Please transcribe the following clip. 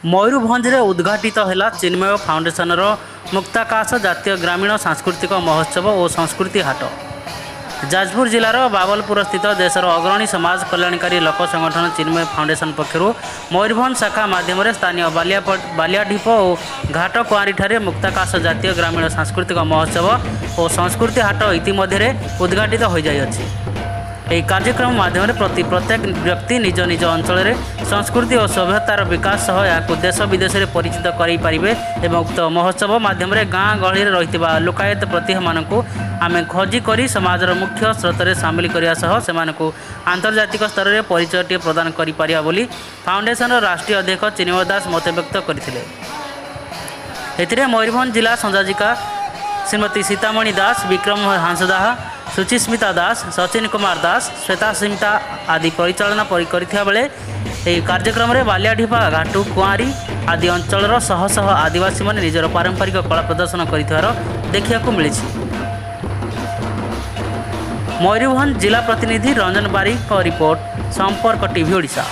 ମୟୂରଭଞ୍ଜରେ ଉଦ୍ଘାଟିତ ହେଲା ଚିନ୍ମୟ ଫାଉଣ୍ଡେସନର ମୁକ୍ତାକାଶ ଜାତୀୟ ଗ୍ରାମୀଣ ସାଂସ୍କୃତିକ ମହୋତ୍ସବ ଓ ସଂସ୍କୃତି ହାଟ। ଯାଜପୁର ଜିଲ୍ଲାର ବାବଲପୁରସ୍ଥିତ ଦେଶର ଅଗ୍ରଣୀ ସମାଜ କଲ୍ୟାଣକାରୀ ଲୋକ ସଂଗଠନ ଚିନ୍ମୟ ଫାଉଣ୍ଡେସନ ପକ୍ଷରୁ ମୟୂରଭଞ୍ଜ ଶାଖା ମାଧ୍ୟମରେ ସ୍ଥାନୀୟ ବାଲିଆଢିପ ଓ ଘାଟ କୁଆଁରୀଠାରେ ମୁକ୍ତାକାଶ ଜାତୀୟ ଗ୍ରାମୀଣ ସାଂସ୍କୃତିକ ମହୋତ୍ସବ ଓ ସଂସ୍କୃତି ହାଟ ଇତିମଧ୍ୟରେ ଉଦ୍ଘାଟିତ ହୋଇଯାଇଅଛି। ଏହି କାର୍ଯ୍ୟକ୍ରମ ମାଧ୍ୟମରେ ପ୍ରତ୍ୟେକ ବ୍ୟକ୍ତି ନିଜ ନିଜ ଅଞ୍ଚଳରେ ସଂସ୍କୃତି ଓ ସଭ୍ୟତାର ବିକାଶ ସହ ଏହାକୁ ଦେଶ ବିଦେଶରେ ପରିଚିତ କରାଇ ପାରିବେ ଏବଂ ଉକ୍ତ ମହୋତ୍ସବ ମାଧ୍ୟମରେ ଗାଁ ଗହଳିରେ ରହିଥିବା ଲୁକାୟିତ ପ୍ରତିଭାମାନଙ୍କୁ ଆମେ ଖୋଜି କରି ସମାଜର ମୁଖ୍ୟ ସ୍ରୋତରେ ସାମିଲ କରିବା ସହ ସେମାନଙ୍କୁ ଆନ୍ତର୍ଜାତିକ ସ୍ତରରେ ପରିଚୟଟିଏ ପ୍ରଦାନ କରିପାରିବା ବୋଲି ଫାଉଣ୍ଡେସନର ରାଷ୍ଟ୍ରୀୟ ଅଧ୍ୟକ୍ଷ ଚିନ୍ମୟ ଦାସ ମତବ୍ୟକ୍ତ କରିଥିଲେ। ଏଥିରେ ମୟୂରଭଞ୍ଜ ଜିଲ୍ଲା ସଂଯୋଜିକା ଶ୍ରୀମତୀ ସୀତାମଣି ଦାସ, ବିକ୍ରମ ହାଁସଦାହ, ସୁଚିସ୍ମିତା ଦାସ, ସଚିନ କୁମାର ଦାସ, ଶ୍ୱେତାସ୍ମିତା ଆଦି ପରିଚାଳନା କରିଥିବା ବେଳେ ଏହି କାର୍ଯ୍ୟକ୍ରମରେ ବାଲିଆଢିପା, ଘାଟୁ କୁଆଁରୀ ଆଦି ଅଞ୍ଚଳର ଶହ ଶହ ଆଦିବାସୀମାନେ ନିଜର ପାରମ୍ପରିକ କଳା ପ୍ରଦର୍ଶନ କରିଥିବାର ଦେଖିବାକୁ ମିଳିଛି। ମୟୂରଭଞ୍ଜ ଜିଲ୍ଲା ପ୍ରତିନିଧି ରଞ୍ଜନ ବାରିକଙ୍କ ରିପୋର୍ଟ, ସମ୍ପର୍କ ଟିଭି ଓଡ଼ିଶା।